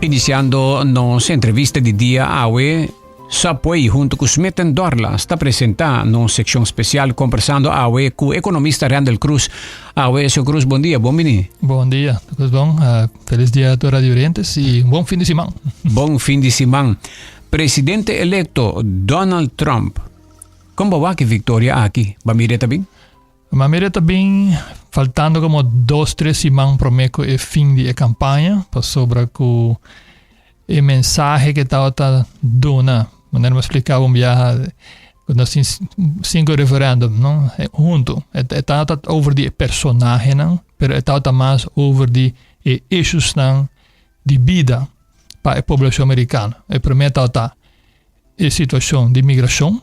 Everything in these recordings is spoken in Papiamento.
Iniciando nos entrevista di dia awe, Subway hunto cu Smith Dorlas ta presenta nos seccion special conversando awe cu economista Randall Cruz. Awe, señor Cruz, bon dia, bon bini. Bon dia, Cruz bon. Feliz dia a tur radio oyentes y bon fin di siman. Bon fin di siman. Presidente electo Donald Trump, con bo wak e victoria aki? Ba mira ta bin? Ma mira ta bin faltando como dos, tres siman prome cu e fin di e campaña, pasobra cu e mensahe cu tabata duna, manera mi a splica un biaha, cu nos tin cinco referendum, no? Hunto. E tabata over di e personahenan, pero e tabata mas over di e issuesnan di bida pa e poblacion americano. E prome tabata e situacion di migracion,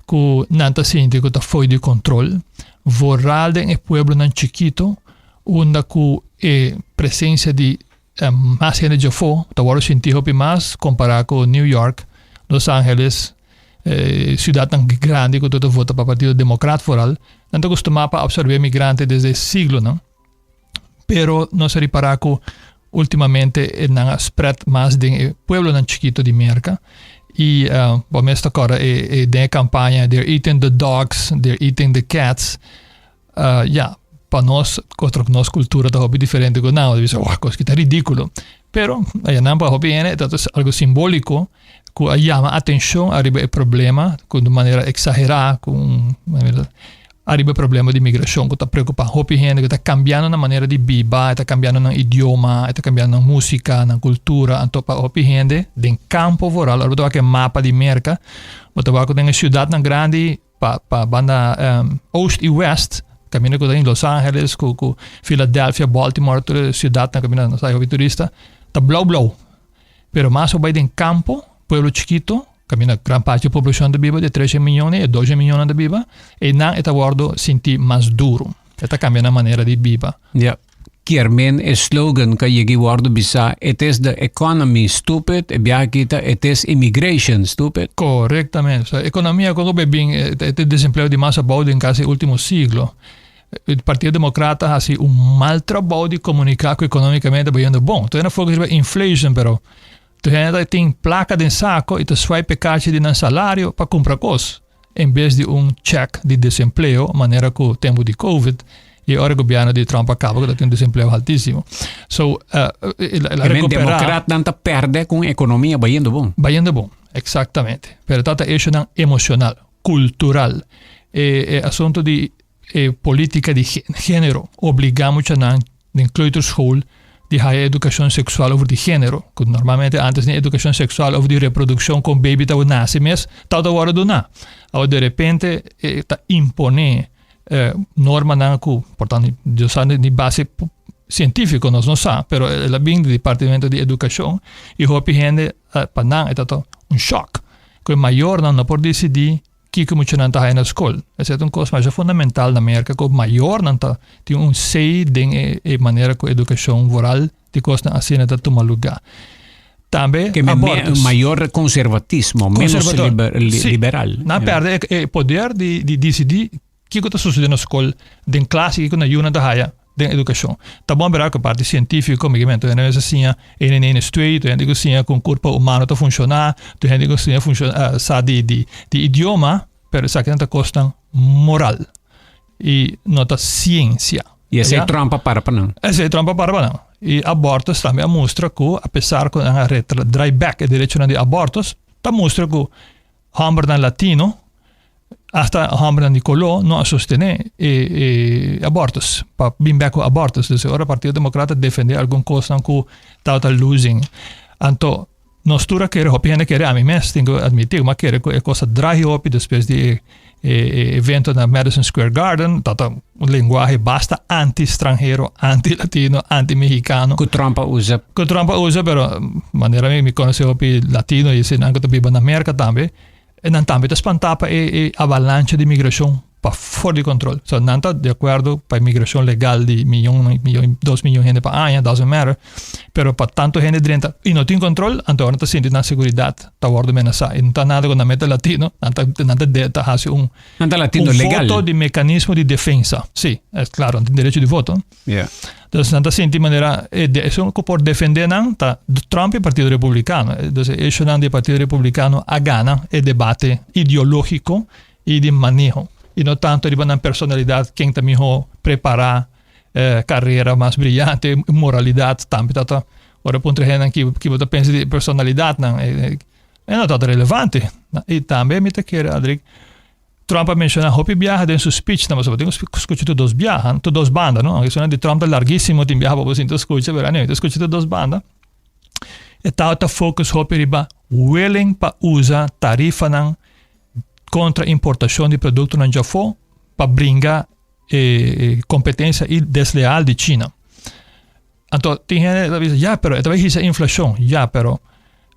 ku nan ta sinti ku ta fo'i di kontrol, vooral den e pueblonan chikito unda ku e presensia di mas hende djafó ta wòrdu sinti hopi mas kompará ku New York, Los Angeles, e siudatnan grandi ku tur ta vota pa Partido Demokrat vooral. Nan ta kustumá pa apsorbé migrante desde siglonan. Pero nos a ripará ku últimamente nan a spread mas den e pueblonan chikito di Merka. I uh, bo mes ta kòrda e, e den e kampaña they're eating the dogs, they're eating the cats. Uh, ja, pa nos, otro nos kultura ta hopi diferente ku nan. Bisa, wah, kos ki ta ridíkulo. Pero, nan pa hopi hende, dat is algo simbóliko ku a yama atenshon ariba e problema ku di manera eksagerá, ku un manera Ariba e problema di migrashon ku ta preokupá hopi hende ku ta kambiando nan manera di biba, e ta kambiando nan idioma, e ta kambiando nan músika, nan kultura. Anto pa hopi hende den kampo vooral, ora bo ta wak e mapa di Merka, bo ta wak ku den e siudatnan grandi pa pa banda oost i west, kaminda ku ta den Los Angeles ku ku Philadelphia, Baltimore, tur e siudatnan kaminda nos ta hopi turista, ta blou blou. Pero mas bo bai den kampo, pueblo chikito, Kaminda gran parti di poblashon ta biba, di trese miyon e doce miyonnan ta biba, einan e ta wòrdu sinti mas duru. E ta kambia nan manera di biba. Ja. Kier men e slogan ka yegi wòrdu bisa, It is the economy, stupid, e biaha aki ta It is immigration, stupid. Korektamente. So, ekonomia kon ku be bin, e ta desempleo di mas abou den kasi e ultimo siglo. E Partido Demokrata hasi un mal trabou di komuniká ku ekonomikamente bayendo bon. Todavia nan focus riba inflation, pero Tur hende ta tin plaka den sako i ta swipe e kachi di nan salario pa kumpra kos, en bes di un chèk di desempleo manera ku tempu di Covid i ora gobièrnu di Trump a kaba ku ta tin un desempleo haltísimo. So, el a rekupera. Demokratnan ta pèrdè ku un ekonomia bayendo bon. Bayendo bon, eksaktamente. Pero ta ta eshonan emoshonal, kultural. E asuntu di e politica di genero obliga muchanan den kleuterschool di haya educacion sexual over di genero, cu normalmente antes ni educacion sexual over di reproduccion con baby ta nace mes tabata wordo duna. Awor de repente e ta impone normanan cu por tanto Dios sa ni base cientifico nos no sa, pero el a bin di departamento di educacion y hopi hende pa nan e tabata un shock cu e mayornan no por dicidi Kiko muchanan ta haya na skol? Esei ta un kos masha fundamental na Merka ku mayornan ta tin un sei den e manera ku edukashon voral di kosnan asina ta tuma lugá. Tambe Ke abortus. Mayor konservatismo, menos liberal. Sí. Nan pèrdè e poder di disidí Kiko ta sucede na scol den clase kiko na yunan ta haya den educacion. Ta bon bera cu parti cientifico mi kimen tur hende mester siña ene en ene is twee, tur hende cu siña con curpa humano ta funciona, tur hende cu siña funciona sa di di di idioma, pero esaki nan ta cosnan moral y no ta ciencia. Y esey Trump a para pa nan. Esey Trump a para pa nan. Y abortus tambe a mustra cu a pesar cu nan a retra draai back e derechonan di abortus, ta mustra cu hombernan latino Hasta hombernan di koló no a sostené e e abortus, pa bin bek ku abortus. Dus ora Partido Demokrat a defendé algun kosnan ku tabata losing. Anto nos tur a kere, hopi hende a kere, ami mes tin ku admití ku mi a kere ku e kos a draai hopi despues di e e evento na Madison Square Garden. Tabata un lenguahe basta anti-stranhero, anti-latino, anti-mexicano. Ku Trump a usa. Ku Trump a usa, pero manera mi konosé hopi latino i eseinan ku ta biba na Merka tambe. E nan tambe ta spantá pa e e avalancha di migrashon. Pa for di control. So nan ta di acuerdo pa inmigracion legal di miyon, miyon, 2 miyon hende pa aña, doesn't matter. Pero pa tanto hende drenta y no tin control, anto nan ta sinti nan seguridad ta wordo menasa. Y no ta nada cu nan meta latino, nan ta haci un Nan ta latino un legal. Voto di mecanismo di defensa. Si, e claro, nan tin derecho di voto. Dus nan ta sinti manera esun cu por defende nan ta Trump y Partido Republicano. Dus esun di Partido Republicano a gana e debate ideologico y di maneho. Y no tanto riba nan personalidad, ken ta miho prepara, carera mas briyante, moralidad, tambe ta ora puntra hende cu bo ta pensa di personalidad nan, no ta relevante. Y tambe mi ta kere, Adric, Trump a menciona hopi biaha den su speech, no, bo tin cu scucha tur dos biaha, tur dos banda, no? Aunke di Trump ta larguisimo, tin biaha pa bo scucha, pero anyway, scucha tur dos banda. E ta focus hopi riba willing pa usa tarifanan contra importacion di productonan di afo pa bringa competencia y desleal di China. Anto, tin hende ta bisa, "Ja, pero e ta bay hisa inflacion." Ja, pero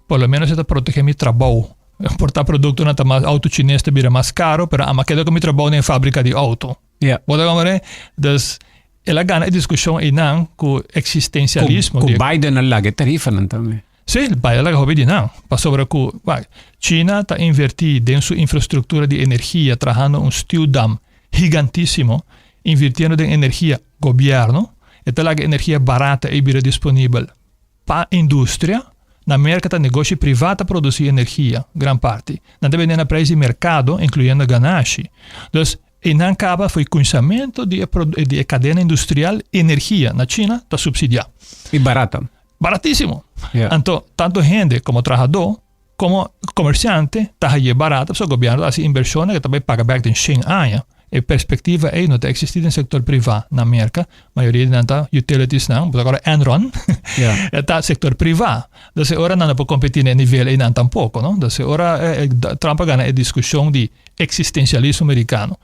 por lo menos ta protege mi trabou. Importa productonan ta mas auto chines ta bira mas caro, pero ami a keda cu mi trabou den fabrica di auto. Bo ta comprende? Dus el a gana e discusion einan cu existencialismo. Cu Biden a laga tarifanan tambe. Si, Biden a laga hopi di nan. Pasobra cu China ta inverti den su infrastructura di energia, trahando un stuwdam gigantisimo, invirtiendo den energia gobierno, e ta laga energia barata y bira disponibel pa industria. Na Merca ta negoshi priva ta produci energia, gran parti. Nan ta bende na prijs di mercado, incluyendo ganashi. Dus, einan caba foi cuminsamento di cadena industrial energia na China ta subsidia. Y barata. Baratisimo. Anto, tanto hende como trahador, como comerciante, ta haye barata, so gobierno ta haci inversion cu tambe paga back den 100 aña. E perspectiva ey no ta existi den sector priva na Merca. Mayoria di nan ta utilities nan, awor Enron, ta sector priva. Dus ora nan no por competi na nivel ey nan tampoco, no? Dus ora Trump a gana e discusion di existencialismo americano.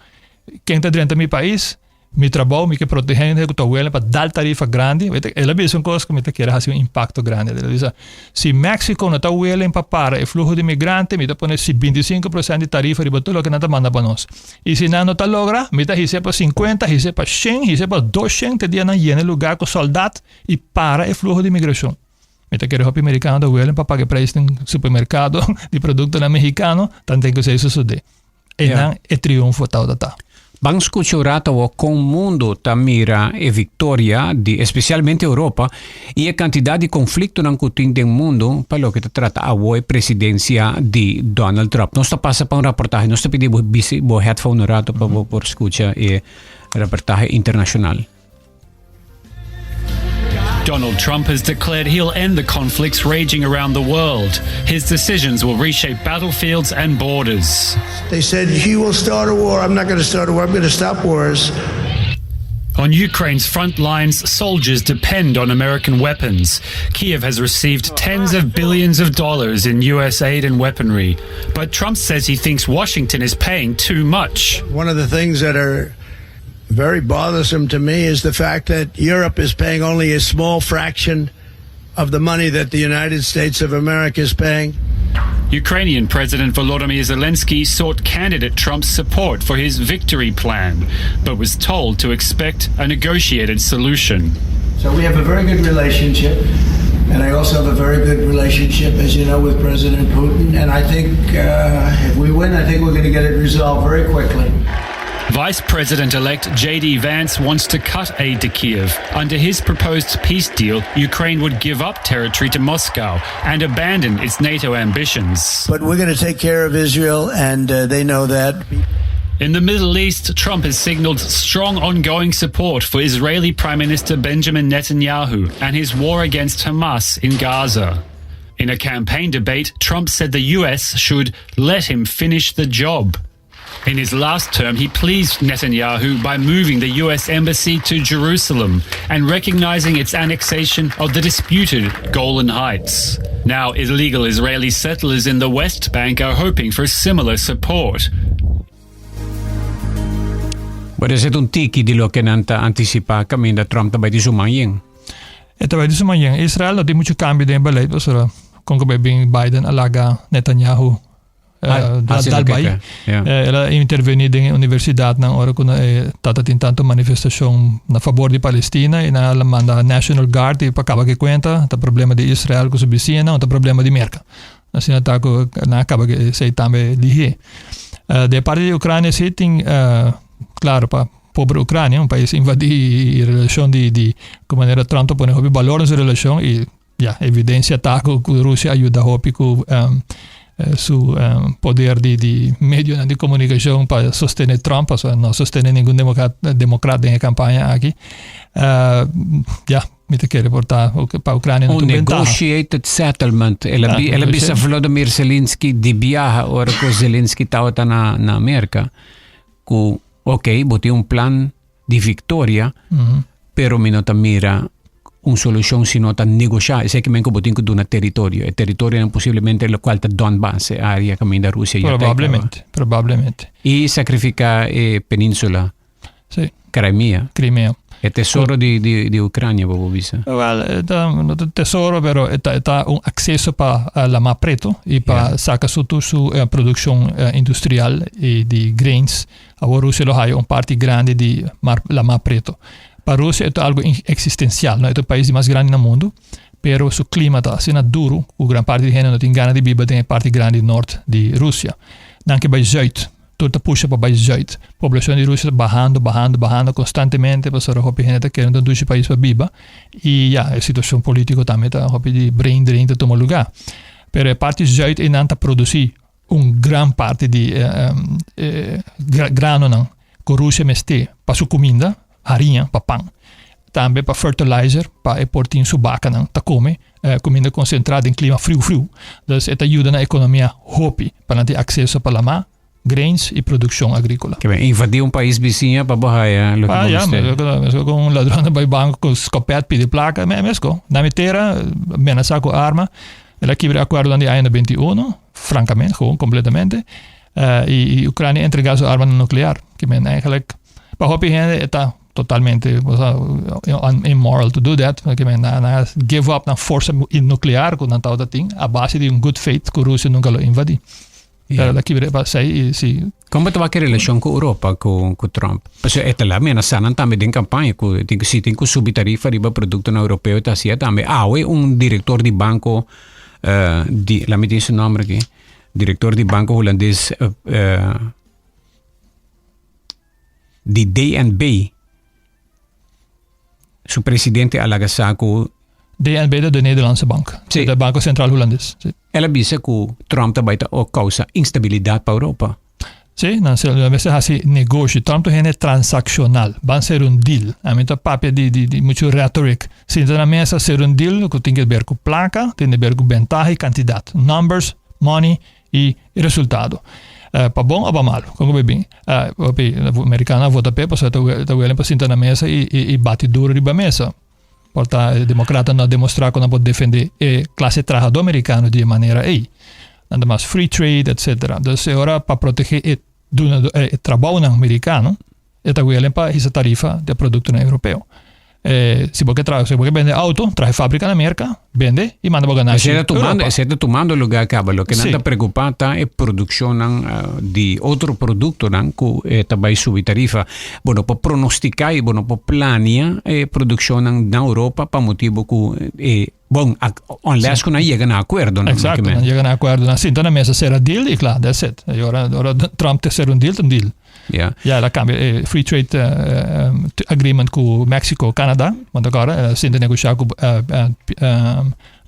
Ken ta drenta mi pais, mi trabou, mi ke protege cu ta willing pa dal tarifa grandi. El a bisa un cos cu mi ta kier haci un impacto grandi. El a bisa, "Si Mexico no ta willing pa para e fluho di migrante, mi ta pone si 25% di tarifa riba tur loke nan ta manda pa nos. Y si nan no ta logra, mi ta hise pa 50, hise pa 100, hise pa 200 te dia nan yena lugar cu soldado y para e fluho di migracion." Mi ta kere hopi americano ta willing pa paga prijs den supermercado di productonan mexicano, tanto cu esey sucede. E nan e triunfo ta ta. Ban scucha un rato con mundo ta mira e victoria di especialmente Europa y e cantidad di conflictonan cu tin den mundo pa loke ta trata e presidencia di Donald Trump. Nos ta pasa pa un reportahe, nos ta pidi bo headphone un rato pa bo por scucha e reportahe internacional. Donald Trump has declared he'll end the conflicts raging around the world. His decisions will reshape battlefields and borders. They said he will start a war. I'm not going to start a war. I'm going to stop wars. On Ukraine's front lines, soldiers depend on American weapons. Kiev has received tens of billions of dollars in US aid and weaponry. But Trump says he thinks Washington is paying too much. One of the things that are very bothersome to me is the fact that Europe is paying only a small fraction of the money that the United States of America is paying. Ukrainian President Volodymyr Zelensky sought candidate Trump's support for his victory plan, but was told to expect a negotiated solution. So we have a very good relationship, and I also have a very good relationship, as you know, with President Putin. And I think if we win, I think we're going to get it resolved very quickly. Vice President elect J.D. Vance wants to cut aid to Kiev. Under his proposed peace deal, Ukraine would give up territory to Moscow and abandon its NATO ambitions. But we're going to take care of Israel, and they know that. In the Middle East, Trump has signaled strong ongoing support for Israeli Prime Minister Benjamin Netanyahu and his war against Hamas in Gaza. In a campaign debate, Trump said the US should let him finish the job. In his last term, he pleased Netanyahu by moving the US embassy to Jerusalem and recognizing its annexation of the disputed Golan Heights. Now, illegal Israeli settlers in the West Bank are hoping for similar support. Por ta un tiki di loke nan ta anticipa caminda Trump ta bay di su man. E ta bay di su man. Israel no tin mucho cambio den beleid, pasobra con cu Biden a laga Netanyahu. Dal bai. El a intervení den e universidatnan ora ku tata tin tantu manifestashon na fabor di Palestina i nan a manda National Guard i pa kaba ku e kuenta, ta problema di Israel ku su bisiñanan o ta problema di Merka. Asina ta ku nan a kaba ku esei tambe lihé. Di e parti di Ukrania si tin, klaro pa pobre Ukrania, un pais invadí i relashon di di ku manera Trump ta pone hopi balor na su relashon i Ya, evidencia ta cu Rusia a yuda hopi cu su poder di di medionan di comunicacion pa sostene Trump, pasobra no sostene ningun democrat democrat den e campaña aki. Ya, mi ta kere por ta pa Ucrania no Un tin bentaha. negotiated settlement. El a, bi, el a bisa Volodymyr Zelensky di biaha ora cu Zelensky tabata na, na Amerika. Cu, ok, bo tin un plan di victoria, pero mi no ta mira un solucion si no ta negocia. Esey ke men ku bo tin ku duna teritorio. E teritorionan posiblemente lokual ta Donbass, e area kaminda Rusia ya ta. Probablemente, probablemente. I sacrifica e peninsula. Sí. Crimea. Crimea. E tesoro di, di, di Ucrania, bo por bisa. Wel, e ta, no ta tesoro, pero e ta, e ta un acceso pa eh, la mar preto y pa saca su, tur su eh, produccion eh, industrial y di grains. Awor Rusia lo haya un parti grandi di mar, la mar preto. Pa Rusia e ta algo existencial, no? E ta e pais di mas grandi na mundo, pero su clima ta asina duro cu gran parti di hende no tin gana di biba den e parti grandi nort di Rusia. Nan ke bai zuid, tur ta pusha pa bai zuid. Poblacion di Rusia ta bahando, bahando, bahando constantemente pasobra hopi hende ta kere un dushi pais pa biba. Y ya, e situacion politico tambe ta hopi di brain drain ta tuma lugar. Pero e parti zuid einan ta produci un gran parti di e granonan ku Rusia mester pa su kuminda, hariña pa pan, tambe pa fertilizer pa e por tin su bakanan ta kome kuminda konsentrá den klima friu friu. Dus e ta yuda na ekonomia hopi pa nan tin akseso pa lamá, grains i produkshon agríkola. Ke men invadí un pais bisiña pa bo haya loke bo mester. Ah ya, mesko ku un ladron ta bai banko ku skopèt pidi plaka, mesko. Na mi tera menasá ku arma, el a kibra e akuerdonan di aña 91. Francamente, gewoon completamente. Uh, y, y Ucrania entrega su arma nuclear. Que men eigenlijk, pa hopi hende está totalmente o sea, immoral to do that. Que men na, na give up na forza nuclear ku nan tawata tin a base di un good faith ku Rusia nunca lo invadi. Yeah. Pero la kibre pa sei y si. Como ta wak relacion ku Europa ku ku Trump? Pasobra e ta la amenasá nan tambe den campaña ku tin si tin ku subi tarifa riba productonan europeo ta hacia tambe. Awe un director di banco di, laat me tin su nomber aki, director di Banco Hulandes di DNB, su presidente a laga sa ku DNB ta de Nederlandse Bank. Sí. De Banco Central Hulandes. Sí. El a bisa ku Trump ta bai ta kousa instabilidat pa Europa. Sí, nan se a veces hasi negoshi. Trump ta hende transaccional. Ban ser un deal. A mi ta papia di, di, di mucho rhetoric. Sinta na mesa, ser un deal ku tin ke ber ku plaka, tin ke ber ku bentaha i kantidat. Numbers, money i resultado. Uh, pa bon o pa malo, kon ku bai bin. Uh, hopi americano a vota p'e, pasobra ta, ta welen pa sinta na mesa i, i, i bati duro riba mesa. Por ta e democrata no a demostra cu nan por defende e clase trahador americano di e manera ey. Nan ta mas free trade etc. Dus e ora pa protege e dunado e trabounan americano e ta welen pa hisa tarifa di e productonan europeo. E si bo ke traha si bo ke bende auto traha e fabrica na Merca bende y manda bo ganashi Esey ta tumando Europa. esey ta tumando lugar caba. Loke nan Sí. ta preocupa ta e produccionnan di otro productonan cu e ta bay subi tarifa. Bo no por pronostica y bo no por plania e produccionnan na Europa pa motibo cu e, bon, unless cu nan yega na acuerdonan. Exacto, nan yega na acuerdonan. Sinta na mesa cera deal y cla, that's it. Y ora, ora Trump te cera un deal, ta un deal. Ja. Ja, el a cambia e free trade agreement cu Mexico, Canada, want agora el a sinta negocia cu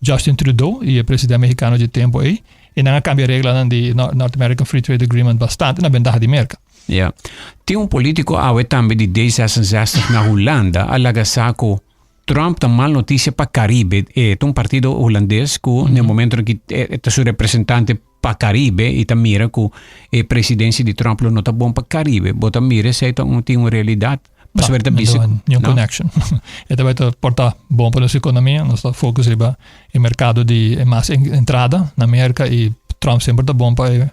Justin Trudeau y e president mexicano dje tempo ey. Y nan a cambia reglanan di North American Free Trade Agreement bastante na bentaha di Merca. Ja. Tin un politico awe tambe di D66 na Hulanda a laga sa cu Trump ta mal noticia pa Caribe. E ta un partido Hulandes cu na e momento aki e ta su representante pa Caribe y ta mira cu e presidencia di Trump lo no ta bon pa Caribe. Bo ta mira esey ta un tin un realidad? No, Pasobra ta bisa no, niun no? connection. E ta bai ta por ta bon pa nos economia, nos ta focus riba e mercado di e mas entrada na Merca y Trump semper ta bon pa e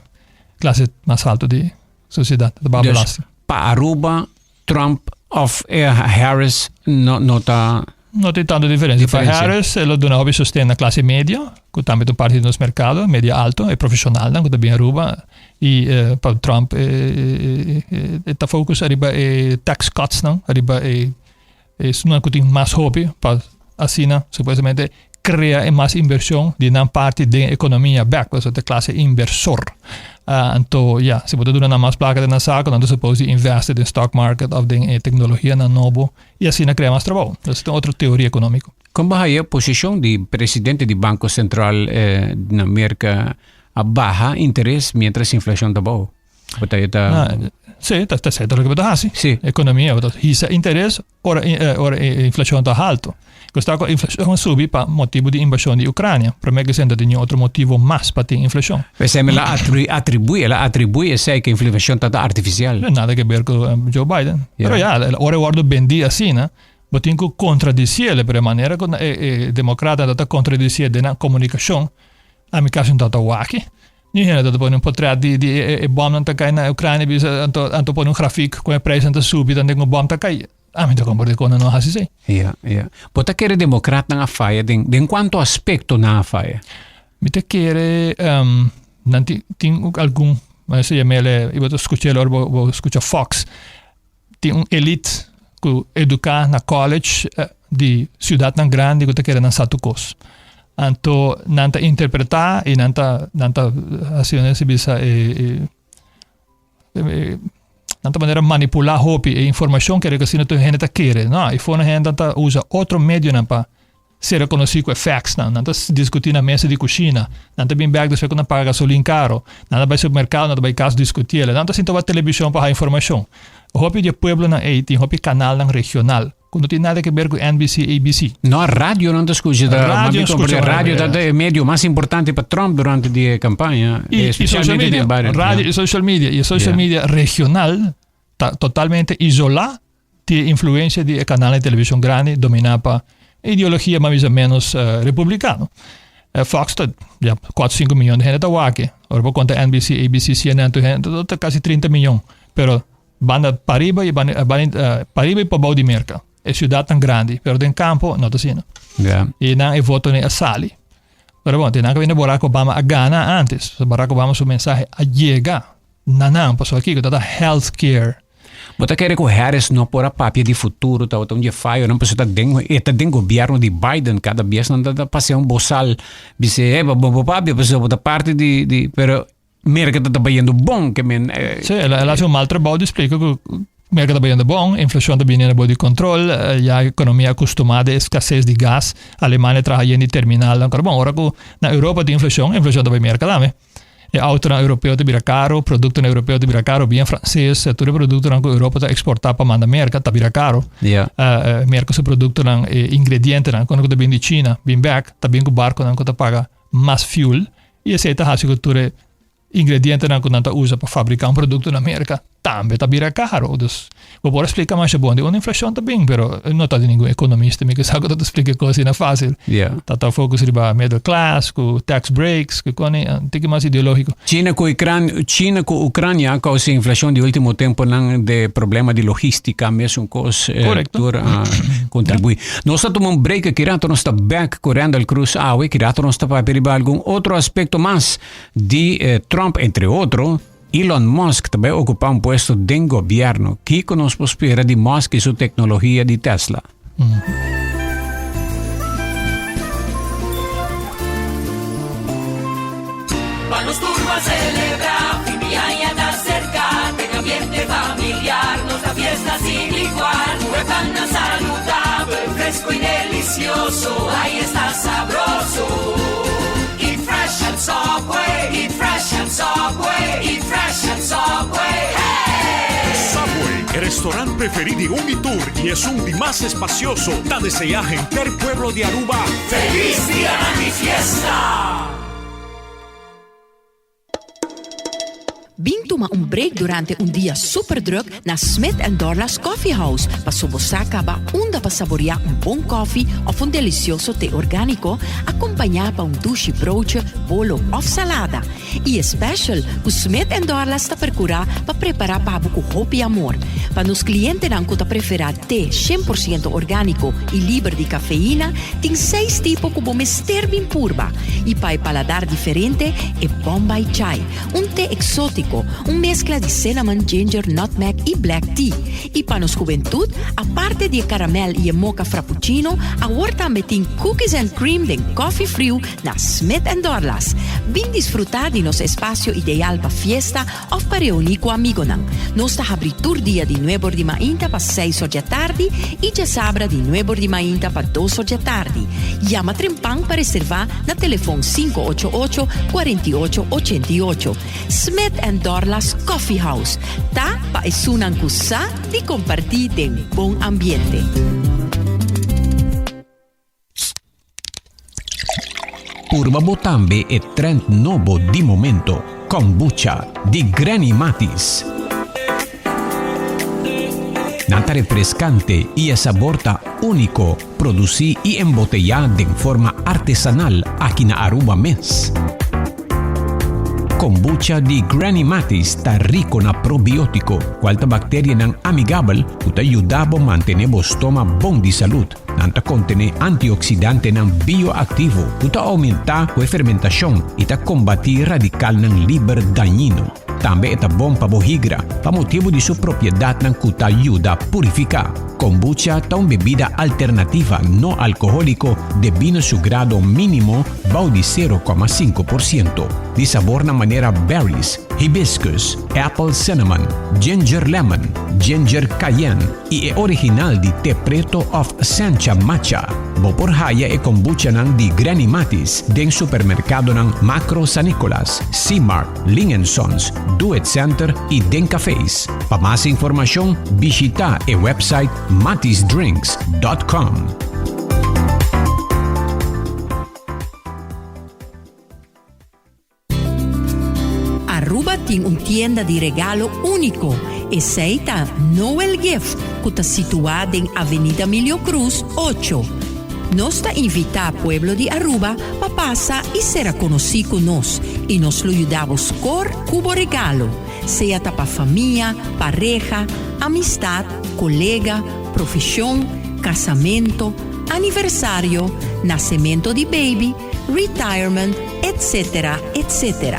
clase mas alto di sociedad, ta baha Dus belasting. pa Aruba Trump of Harris no no ta. No tin tanto diferencia. Pa Harris, e lo duna hopi sosten na clase medio, cu tambe ta un parti di nos mercado, media alto, e profesionalnan cu ta bin Aruba. Y pa Trump e ta focus ariba e tax cutsnan, ariba e esnan cu tin mas hopi pa asina supuestamente crea e mas inversion di nan parti den economia bek, pasobra ta clase inversor. Anto ya, si bo ta duna nan mas placa den nan saco, nan ta suppose di investi den stock market of den e tecnologianan nobo y asina crea mas trabou. Esaki ta un otro teoria economico. Con bo haya posicion di presidente di Banco Central na Merca a baha interes mientras inflacion ta bou? Bo ta ta Si, ta ta ta loke bo ta hasi. Si. Economia, bo ta hisa interes ora ora e inflacion ta halto. Ku sta ku inflacion a subi pa motibu di invasion di Ucrania. Prome ku esei no ta tin niun otro motibu mas pa tin inflacion. P'esei mi la atribuí, el a atribuí esei ku inflacion ta ta artificial. Nada ke ber ku Joe Biden. Pero ya, ora e wòrdu bendí asina, Bo tin ku kontradisiel, pero e manera ku e demokratanan ta kontradisiel den nan komunikashon, ami kasi no ta wak. Ni hende ta pone un potret di di e bòmnan ta kai na Ukrania bisa anto anto pone un grafik kon e preisnan ta subi tantu ku bòm ta kai. Ami ta komprende kon nan no hasi esei. Ya, ya. Bo ta kere demokratnan a faya den den kuantu aspekto nan a faya? Mi ta kere nan tin tin algun, se yam'el, i bo ta skuch'el ora bo bo skucha Fox. Tin un elite ku eduká na college di siudatnan grandi ku ta kere nan sa tur kos. Anto nan ta interpretá i nan ta nan ta hasi nan si bisa e nan ta manera manipulá hopi e informashon kere ku asina tur hende ta kere. No, i for nan hende ta usa otro medionan pa Ser rekonosí ku e factsnan. Nan ta diskutí na mesa di kushina. Nan ta bin bèk despues ku nan paga gasolin karo. Nan ta bai supermerkado, nan ta bai kas diskutí el. Nan ta sinta wak telebishon pa haña informashon. Hopi di e pueblonan ei tin hopi kanalnan regional ku no tin nada ke ber ku NBC, ABC. No, radio nan ta skucha. Ta, radio skucha. Radio ta e medio mas importante pa Trump durante di e kampaña. I social media. Radio i social media. I e social media regional ta totalmente isolá Tin e influencia di e canalnan di television grandi domina pa ideologia mas o menos republicano. Fox ta ya cuatro cinco miyon di hende ta wak. Ora bo conta NBC, ABC, CNN tur hende ta casi 30 miyon. Pero banda pariba y banda pariba y pabou di Merca. E ciudadnan grandi pero den campo no ta asina. Y nan e votonan a sali. Pero bon, tin nan caminda Barack Obama a gana antes. Barack Obama su mensahe a yega na nan pasobra kico ta ta health care. Bo ta kere ku Harris no por a papia di futuro tabata un dje fayonan pasobra ta den e ta den gobierno di Biden kada bies nan ta pasea un bosal bis'e hey bo bo papia pasobra bo ta parti di di pero Merka ta ta bayendo bon ke men Sí, el a hasi un mal trabou di splika ku Merka ta bayendo bon, inflashon ta bini bou di kontrol, ya ekonomia a kustumá den eskases di gas, Alemania traha yen di terminalnan, pero bon ora ku na Europa tin inflashon, inflashon ta bai Merka tambe. E autonan europeo ta bira caro, productonan europeo ta bira caro, bien frances, tur e productonan cu Europa ta exporta pa manda Merca ta bira caro. Yeah. Merca su productonan, e ingredientenan, cuando cu ta bin di China, bin bek, ta bin cu barconan cu ta paga mas fuel y esey ta haci cu tur e ingredientenan cu nan ta usa pa fabrica un producto na Merca tambe ta bira caro. Dus, bo por a splica masha bon di unda inflacion ta bin, pero no ta di ningun economista mi ke sa cu ta ta splica e cos asina facil. Yeah. Ta ta focus riba middle class, cu tax breaks, cu con un tiki mas ideologico. China cu Ucran, China cu Ucrania a causa inflacion di ultimo temponan de problema di logistica mesun cos eh, Correcto. tur a contribui. Nos ta tuma un break aki rato nos ta back cu Randall Cruz awe, ki rato nos ta papia riba algun otro aspecto mas di eh, Trump entre otro. Elon Musk ta bai okupá un puesto den gobièrnu. Kiko nos por spera di Musk i su teknologia di Tesla? Pa nos tur ban celebra, fin di aña ta cerca, den ambiente familiar nos da fiesta sin igual. Cu e pannan saludabel, fresco y delicioso, ay esta sabroso. Eat fresh at Subway, eat fresh at Subway, eat fresh at Subway, hey! Subway, e restaurant preferí di un i tur i esun di mas espacioso, ta deseá henter pueblo di Aruba Feliz Dianan di Fiesta! Bin tuma un break durante un dia super druk na Smith and Dorlas Coffee House paso bo sa caba unda pa saborea un bon koffie of un delicioso te organico acompaña pa un dushi broodje, bolo of salada. Y e special cu Smith and Dorlas ta percura pa prepara pa bo cu hopi amor. Pa nos klientenan ku ta preferá te 100% orgániko i liber di kafeina, tin seis tipo ku bo mester bin purba. I pa e paladar diferente, e Bombay Chai, un te eksótiko, un meskla di cinnamon, ginger, nutmeg i black tea. I pa nos hubentut, aparte di e karamèl i e moka frappuccino, awor tambe tin cookies and cream den kòfi friu na Smith and Dorlas. Bin disfrutá di nos espasio ideal pa fiesta òf pa reuní ku amigonan. Nos ta habrí tur dia di nuebor di mainta pa seis or djatardi i djasabra di nuebor di mainta pa dos or djatardi. Yama trempan pa reservá na telefon 588 48 88. Smith and Dorlas Coffee House ta pa esunnan ku sa di kompartí den bon ambiente. Purba bo tambe e trend nobo di momento, Kombucha di Granny Matis. Nan ta refrescante y e sabor ta unico, produci y embotella den forma artesanal aki na Aruba mes. Kombucha di Granny Matis ta rico na probiotico, cual ta bacterianan amigabel cu ta yuda bo mantene bo stoma bon di salud. Nan ta kontené antioksidantenan bioaktivo ku ta oumentá ku e fermentashon i ta kombatí radikalnan liber dañino. Tambe e ta bon pa bo higra pa motibu di su propiedatnan ku ta yuda purifiká. Kombucha ta un bebida alternativa no alkohóliko debí na su grado mínimo bou di 0,5%, di sabornan manera berries, hibiscus, apple cinnamon, ginger lemon, ginger cayenne i e original di te preto of sencha matcha. Bo por haya e kombuchanan di Granny Matis den supermerkadonan Makro San Nicolas, C-Mart, Ling and Sons, Do It Center i den cafés. Pa mas informashon bishita e website matisdrinks.com. Aruba tin un tienda di regalo úniko, esei ta Noel Gift ku ta situá den Avenida Milio Cruz ocho. Nos ta invitá pueblo di Aruba pa pasa i sera konosí ku nos i nos lo yuda bo skor ku bo regalo, sea ta pa famia, pareha, amistat, kolega, profeshon, kasamento, aniversario, nasemento di baby, retirement, etc. Etc.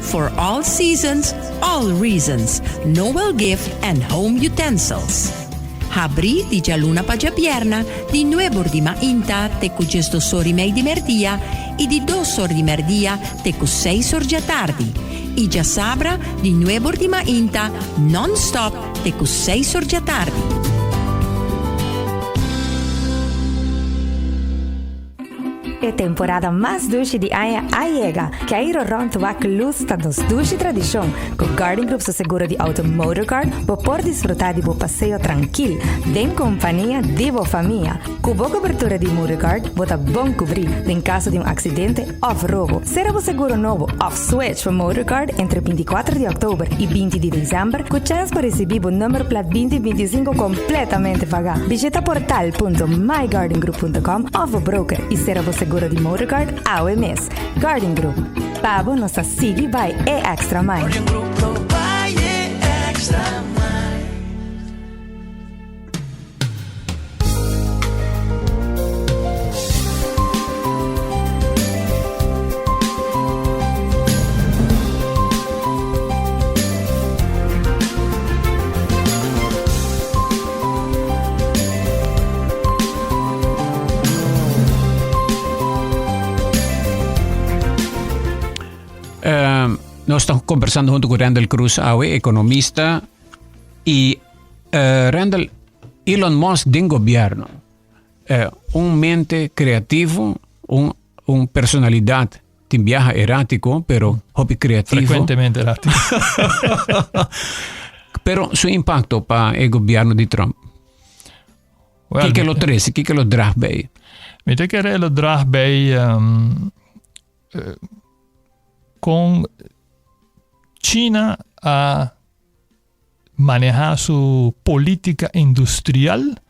For all seasons, all reasons, Noel Gift and Home Utensils. Habrí di djaluna pa djabierna di nuebor di mainta te ku djesdos or i mei di merdia i di dos or di merdia te ku seis or djatardi i djasabra di nuebor di mainta non-stop te ku seis or djatardi. E temporada mas dushi di aña a yega! Keiro rond wak luz ta nos dushi tradishon. Ku Guardian Group su seguro di auto Motorguard bo por disfruta di bo paseo trankil den kompania di bo famia. Ku bo kobertura di Motorguard bo ta bon kubrí den kaso di un aksidente òf robo. Sera bo seguro nobo òf switch pa Motorguard entre 24 di òktober i 20 di desèmber ku chèns pa risibí bo nummerplat 2025 kompletamente pagá. Bishita portal punto myguardiangroup punto com òf bo broker i sera bo seguro di Motorguard awe mes. Guardian Group, pa bo nos ta sigui bai e extra mile. Guardian Group lo bai e extra mile. Nos ta conversando hunto cu Randall Cruz awe, economista. Y uh, Randall, Elon Musk den gobierno. Uh, un mente creativo, un, un personalidad tin biaha errático, pero hopi creativo. Frecuentemente errático. pero su impacto pa e gobierno di Trump. Well, Kiko lo trece, kiko lo draag bij? Mi ta kere lo draag bij um, uh, con China a maneha su politica industrial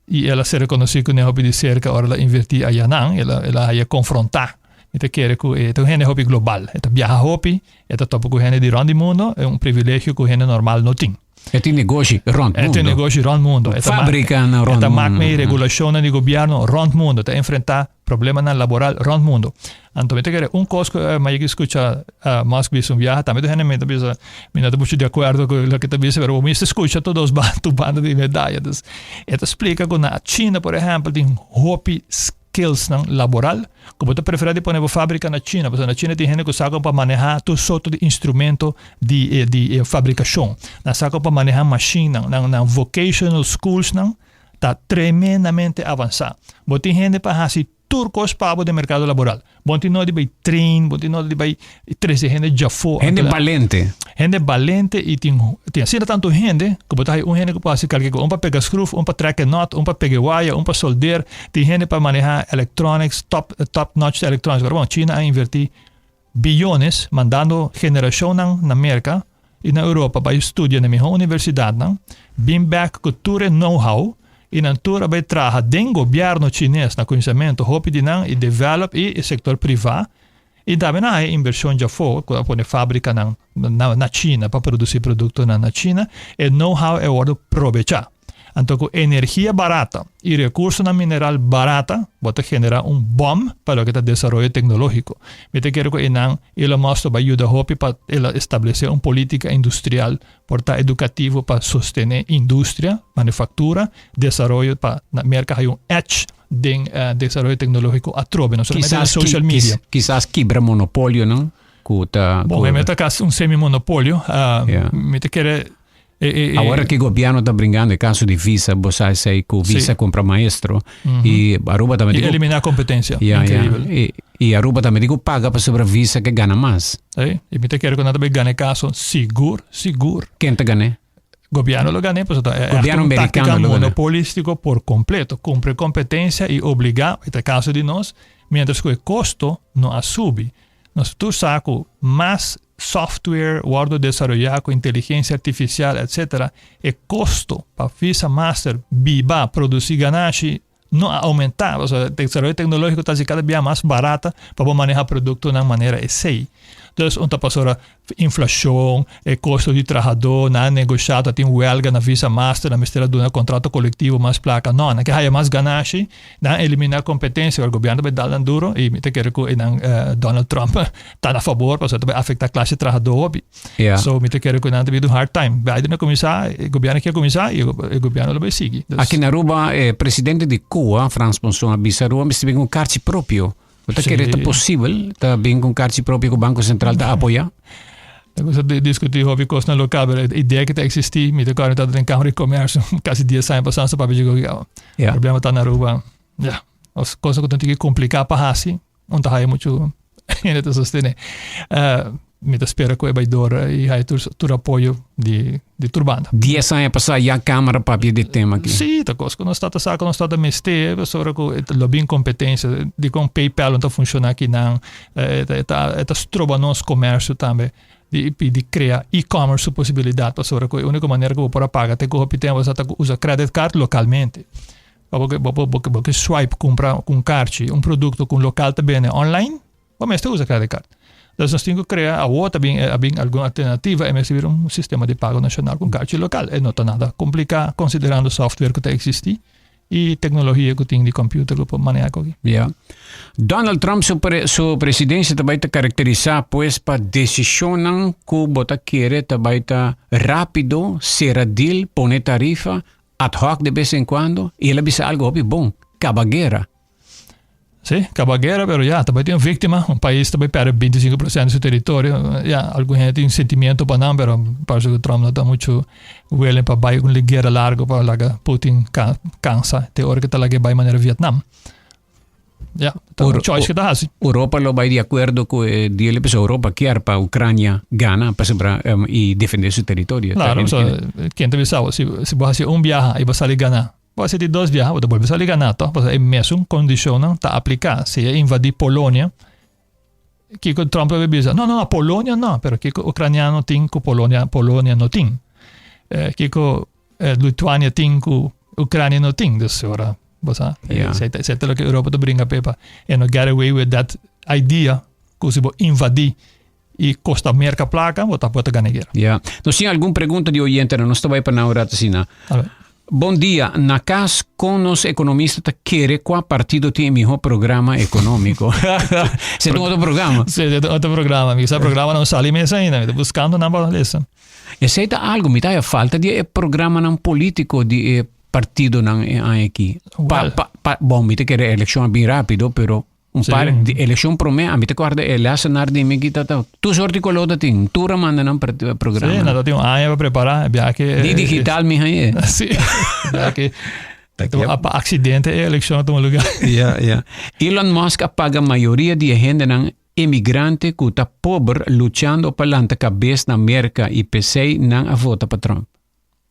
y el a ser reconoci cu hopi di cerca ora el a inverti ayanan, el a, el a haya confronta. Mi ta kere cu e ta un hende hopi global, e ta biaha hopi, e ta topa cu hende di rond di mundo, e un privilegio cu hende normal no tin. E tin negoshi rond mundo. E tin negoshi rond mundo. E Fabricanan rond mundo. E ta mak mee regulacionnan di gobierno rond mundo. E ta enfrenta problemanan laboral rond mundo. Anto mi ta kere un kos ku mi a yega skucha Musk bisa un biaha, tambe tur hende mi ta bisa mi no ta muchu di akuerdo ku loke e ta bisa, pero bo mester skucha tur dos tur banda di medaya. Dus e ta splika ku na China por ehèmpel tin hopi skillsnan laboral ku bo ta preferá di pone bo fábrika na China, pasobra na China tin hende ku sa kon pa manehá tur sorto di instrumento di di fabrikashon, nan sa kon pa manehá mashinnan, nan nan vocational schoolsnan ta tremendamente avansá. Bo tin hende pa hasi tur kos pa bo den merkado laboral. Bo no tin nodi bai train, bo no tin nodi di bai trese hende djafó. Hende balente. Hende balente i tin tin asina tantu hende ku bo ta haña un hende ku por hasi kalke kos. Un pa pega skruf, un pa trek e nòt, un pa pega e waya, un pa solder. Tin hende pa manehá electronics, top top notch electronics. Pero bon, China a invertí biyones mandando generashonnan na Merka i na Europa bai studia na mihó universidatnan, bin bèk ku tur e know-how i nan tur a bai traha den gobièrnu chines na kuminsamentu, hopi di nan i develop i e sektor privá i tambe nan a haña invershon djafó ku a pone fábrikanan na China pa produsí produktonan na China, e know-how e wòrdu probechá. Anto ku energia barata i rekursonan mineral barata bo ta generá un bòm pa loke ta desaroyo teknológiko. Mi ta kere ku einan Elon Musk ta bai yuda hopi pa el a establesé un polítika industrial por ta edukativo pa sostené industria, manufaktura, desaroyo pa na Merka haña un edge den desaroyo teknológiko atrobe, no solamente den social media. Kisas kibra monopolionan ku ta. Bon, e ta kasi un semi-monopolio. Mi ta kere. Awor ki gobierno ta bringando e caso di Visa, bo sa esey cu Visa compra Maestro y Aruba tambe tin cu elimina competencia. Increibel. Y Aruba tambe tin cu paga pasobra Visa ke gana mas. Si, y mi ta kere cu nan ta bay gana e caso sigur, sigur. Ken ta gane? Gobierno lo gane, pasobra ta echt un tactica monopolistico por completo. Cumpra e competencia y obliga, e ta e caso di nos, mientras cu e costo no a subi. Nos tur sa ku mas software wòrdu desaroyá ku inteligensia artifisial etsetera, e kosto pa Visa Master biba, produsí ganashi no a oumentá. Pasobra desaroyo teknológiko ta hasi kada bia mas barata pa bo manehá produktonan manera esei. Dus un ta pasobra inflashon, e kosto di trahadó, nan a negoshá, ta tin wèlga na Visa Master, nan mester a duna kontrato kolektivo mas plaka. No, nan ke haya mas ganashi, nan a eliminá kompetensia, wèl gobièrnu ta bai dal nan duro i mi ta kere ku einan Donald Trump ta na fabor pasobra ta bai afektá klase trahadó hopi. So mi ta kere ku nan ta bira un hard time. Biden a kuminsá, e gobièrnu ke a kuminsá i e gobièrnu lo bai sigui. Aki na Aruba e presidente di Cuba, Frans Monson a bisa Aruba mester bin ku un karchi propio. Bo ta kere ta posibel ta bin ku un karchi propio ku Banko Sentral ta apoyá? Ta gusta di diskutí hopi kosnan lokal, pero e idea ku ta eksistí, mi ta kòrda mi tabata den Kámara di Komèrsio kasi dies aña pasá, so papia djego aki, Ya. Problema ta na Aruba, ya, os kosnan ku ta un tiki kompliká pa hasi, un ta haya muchu hende ta sostené. Mi ta spera ku e bai dor i haya tur tur apoyo di di tur banda. Dies aña pasá ya Kámara papia di e tema aki. Sí, ta kos ku nos ta ta sa ku nos ta ta mester pasobra ku e lo bin kompetensia. Dikon PayPal no ta funshoná akinan? E ta e ta stroba nos komersio tambe di di krea e-commerce su posibilidat pasobra ku e úniko manera ku bo por a paga te ku hopi tempu ta ku usa credit card lokalmente. Bo bo bo bo ke swipe kumpra ku un karchi un produkto ku un lokal ta bende online. Bo mester usa credit card. Dus nos tin cu crea, awor ta bin, a bin algun alternativa, e mester bira un sistema di pago nacional cu carchi local. E no ta nada complica considerando software cu ta existi y tecnologia cu tin di computer cu por maneha cu aki. Ja. Donald Trump su, pre, su presidencia ta bai ta caracterisa pues pa decisionnan cu bo ta kere ta bai ta rapido, cera deal, pone tarifa, ad hoc de bes en cuando, y el a bisa algo hopi bon, caba guera. Sí, caba guera, pero ya, ta bai tin un víctima. Un país ta bai perde 25% di su territorio. Ya, algun gente tin sentimiento pa nan, pero parece que Trump no ta mucho willing pa bai un guera largo pa laga Putin cansa. Te ora que ta laga bai manera Vietnam. Ya, ta un choice que ta hasi. Europa lo bai di acuerdo cu e deal, pues Europa kier pa Ucrania gana pasobra um, y defende su territorio. Claro, so, ken ta bisa, si, si bo hasi un biaha y bo sali gana, Bo a sinti dos biaha, bo ta bolbe sali ganá tòg, pasobra e mesun kondishonnan ta apliká. Si e invadí Polonia, kiko Trump lo bisa? No, no, no, Polonia no, pero kiko Ukraniano tin ku Polonia, Polonia no tin? Eh, kiko eh, Lituania tin ku Ucrania no tin? Dus ora, bo sa, Ja. esei ta, esei ta loke Europa ta bringa p'e pa e no get away with that idea ku si bo invadí. I kosta Merka plaka, bo ta bo ta gana e guera. Ya. Nos tin algun pregunta di oyentenan, nos ta bai pa nan un rato asina. Bon dia, na kas kon nos ekonomista ta kere kua partido tin e mihó programa ekonómiko? Esei ta un otro programa. Sí, esei ta un otro programa. Mi sa programa no sali mes ainda, mi ta buskando nan pa lesa. Esei ta algu, mi ta haya falta di e programanan polítiko di e partidonan e aña aki. Pa, pa, pa, bon, mi ta kere elekshon a bin rápido, pero Un par di elekshon promé, ami ta kòrda e lèsenar di mi ki ta ta tur sorti koló ta tin, tur a manda nan programa. Sí, nan ta tin un aña pa prepará, bia ke. Ni digital mi hañ'é. Sí, bia ke pa aksidente e elekshon a tuma lugá. Ya, ya. Elon Musk a paga mayoria di e hendenan emigrante ku ta pober luchando pa lanta kabes na Merka i p'esei nan a vota pa Trump.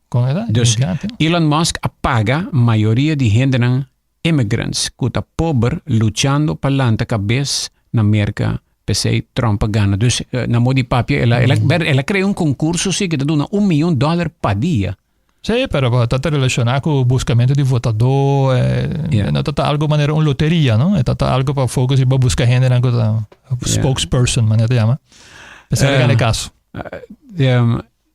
Kon e ta? Dus Elon Musk a paga mayoria di hendenan Immigrants ku ta pober luchando pa lanta kabes na Merka p'esei Trump a gana. Dus na modo di papia el a el a el a krea un konkurso si ku ta duna un miyon dòler pa dia. Sí, pero bo ta ta relashoná ku buskamentu di votadó, e no ta ta algu manera un loteria, no? E ta ta algu pa focus riba buska hendenan ku ta spokesperson, manera ta yama. P'esei el a gana e kaso.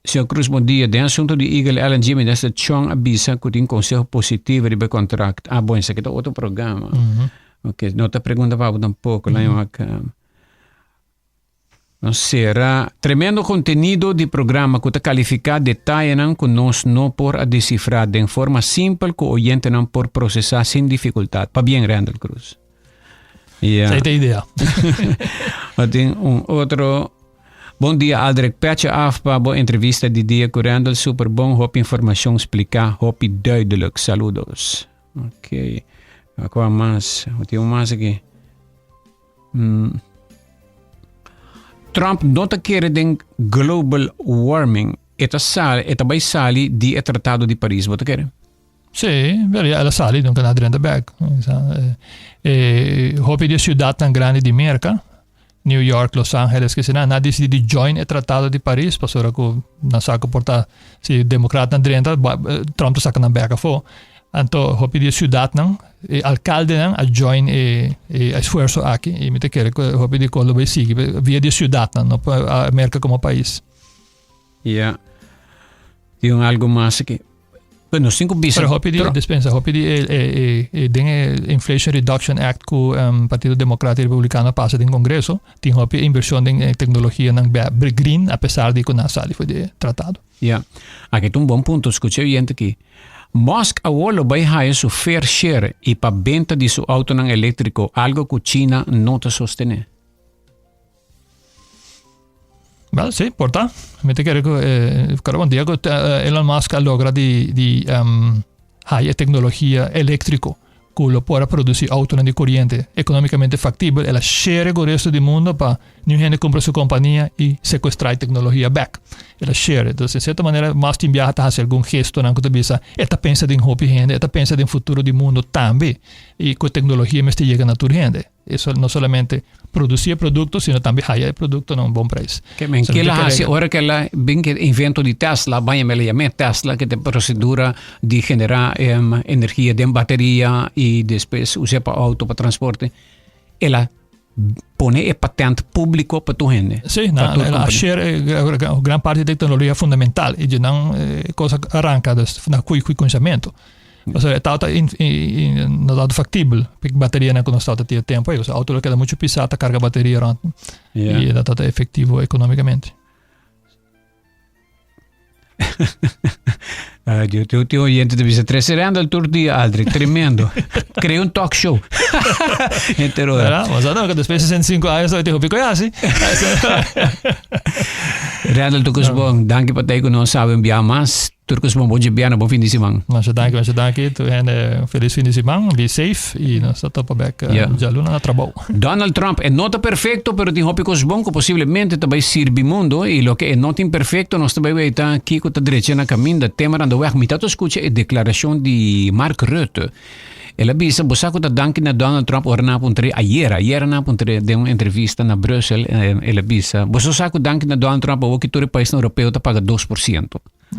Señor Cruz bon dia. Den asunto di Eagle LNG Minister Chong a bisa cu tin conseho positivo riba e contract. Ah bon esaki ta otro programa. Ok, no ta pregunta pa bo tampoco. Laat me wak. Nos cera. Tremendo contenido di programa cu ta califica detayenan cu nos no por a descifra den forma simpel cu oyentenan por procesa sin dificultad. Pabien Randall Cruz. Ja. Esey ta idea. Tin un otro. Bon dia Aldrich, petje af pa bo entrevista di dia ku Randall, super bon, hopi informashon spliká, hopi duidelijk. Saludos. Ok, kua mas? Tin un mas aki. Mm. Trump no ta kere den global warming. E ta sali, e ta bai sali di e Tratado di Paris. Bo ta kere? Sí, pero ya el a sali, nunca na drenta bek. Eh, hopi di ciudadnan grandi di Merca, New York, Los Angeles, que na, na decidi di join e Tratado di Paris, pasobra cu nan sa cu por ta, si democratnan drenta, Trump ta saca nan bek afo. Anto hopi di e ciudadnan, e alcaldenan a join e, e esfuerzo aki, y mi ta kere cu hopi di cos lo bay sigui via di e ciudadnan, no pa Merca como pais. Ja. Tin un algo mas aki. Bueno, nos tin ku bisa. Pero hopi di dispensa, hopi di e, e, e, e den e Inflation Reduction Act ku um, Partido Democrata y Republicano a pasa den Congreso, tin hopi inversion den eh, tecnologia nan green a pesar di ku nan sali for di e tratado. Ja. Aki ta un bon punto, skucha oyente aki. Musk awor lo bai haya su fair share i pa benta di su autonan eléktriko, algo ku China no ta sostené. Wel, sí, por ta. Mi te kere ku, eh, karo un dia ku eh, Elon Musk a logra di, di um, haya tecnologia eléctrico ku lo por a produci autonan di corriente económicamente factibel, el a share ku resto di mundo pa niun hende cumpra su compania y secuestra e tecnologia back. El a share. Entonces, en cierta manera, Musk tin biaha ta haci algun gestonan ku ta bisa, e ta pensa den hopi hende, e ta pensa den futuro di mundo tambe y ku tecnologia mester yega na tur hende. Eso no solamente produci e producto, sino tambe haya e producto na un bon prijs. Ke men ke la hasi ora ke la bin ke invento di Tesla, baña me la yam'é Tesla, ke ta procedura di genera energia den bateria y despues us'é pa auto, pa transporte. El a pone e patent publico pa tur hende. Sí, na, el a share gran parte di tecnologia fundamental y dje nan cosa arranca, dus na cui cui cuminsamiento. Pasobra e tabata in, in, no tabata factibel. Pik baterianan ku nos tabata tin e tempo ei. Pasobra auto lo keda mucho pisá ta karga bateria rond. Yeah. I no tabata efectivo economicamente. Uh, yo te te oyente te dice, tres Randall tur dia, Aldrich, tremendo. Crea un talk show. Entero. ¿Verdad? O sea, no, que después de 65 años, te digo, así. Randall, tu kus bon. Danki pa ku nos sabe un bia mas. Tur cos bon, bon djebiana, bon fin di siman. Masha danki, masha danki. Tur hende felis fin di siman. Be safe y nos ta topa bek djaluna na trabou. Donald Trump e no ta perfecto pero tin hopi cos bon cu posiblemente ta bay sirbi mundo y loke e no tin perfecto nos ta bay weta kico ta drecha na caminda. Tema randa weg. Mi ta ta scucha e declaracion di Mark Rutte. El a bisa bo sa cu ta danki na Donald Trump ora nan a puntr'é ayera, ayera nan a puntr'é den un entrevista na Brussel el a bisa boso sa cu danki na Donald Trump awo ki tur e paisnan europeo ta paga 2%.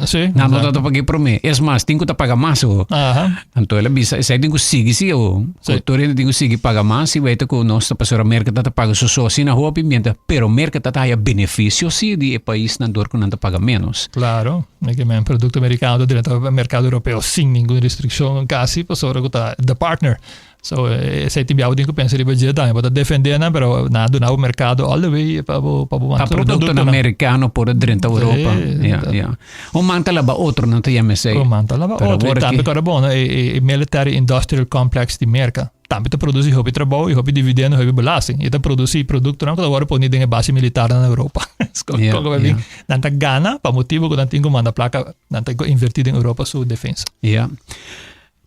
Sí, Nan no ta paga promé. Es mas, tin ku ta paga mas o. Aha. Anto el a bisa, esei tin ku sigui sí o. Sí. Tur hende tin ku sigui paga mas i weta ku nos ta pasora Merka ta ta paga so so asina hopi, mientras pero Merka ta ta haya benefisio sí di e paisnan dor ku nan ta paga ménos. Claro, e ke men produkto merikano ta drenta merkado europeo sin ningun restrikshon kasi pasobra ku ta the partner. So esei tin biaha bo tin ku pensa riba dje tambe. Bo ta defendé nan pero nan a duna bo merkado all the way pa bo pa bo Pa manda tur bo produktonan produktonan. merikano por a drenta Europa. Sí, Ja, ja. Un man ta laba otro, nan ta yama esei. Un man ta laba Pero otro. I awor tambe aki kòrda bon, e e e military industrial complex di Merka tambe ta produsí hopi trabou i hopi dividendo, hopi belasting. I ta produsí produktonan ku ta wòrdu poni den e base militarnan na Europa. Kon Ja, kon ku ja. Nan ta gana pa motibu ku nan tin ku manda plaka, nan tin ku invertí den Europa su defensa. Ja.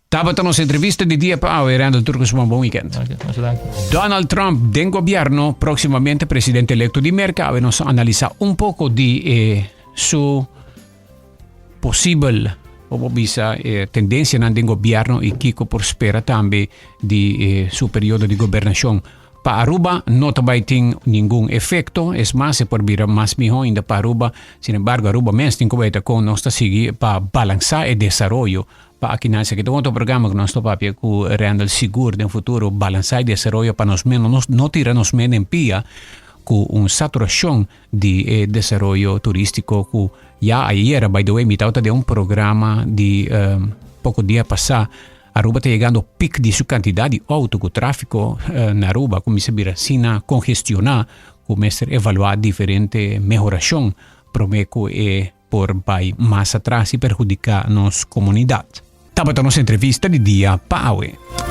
Tabata nos entrevista di dia pa awe, Randall Turcos, un bon weekend. Okay, mucho danki. Donald Trump den gobierno, próximamente presidente electo di Merca, awe nos analiza un poco di eh, su posibel o bisa eh, tendencianan den gobierno y kiko por spera tambe di eh, su periodo di gobernacion. Pa Aruba no ta bai tin ningun efecto, es mas e por bira mas miho ainda pa Aruba. Sin embargo, Aruba mes tin cu weta con nos ta sigui pa balansa e desaroyo Pa akinan esaki ta un otro programa ku nos ta papia ku Randall sigur den futuro balansá e desaroyo pa nos mes no no tira nos mes den pia ku un saturashon di e desaroyo turístiko ku ya ayera by the way mi tabata den un programa di poko dia pasá Aruba ta yegando pik di su kantidat di outo ku tráfiko na Aruba kuminsá bira asina kongestioná ku mester evaluá diferente mehorashon promé ku e por bai mas atras y perhudica nos comunidad. Tabata nos entrevista di dia pa awe.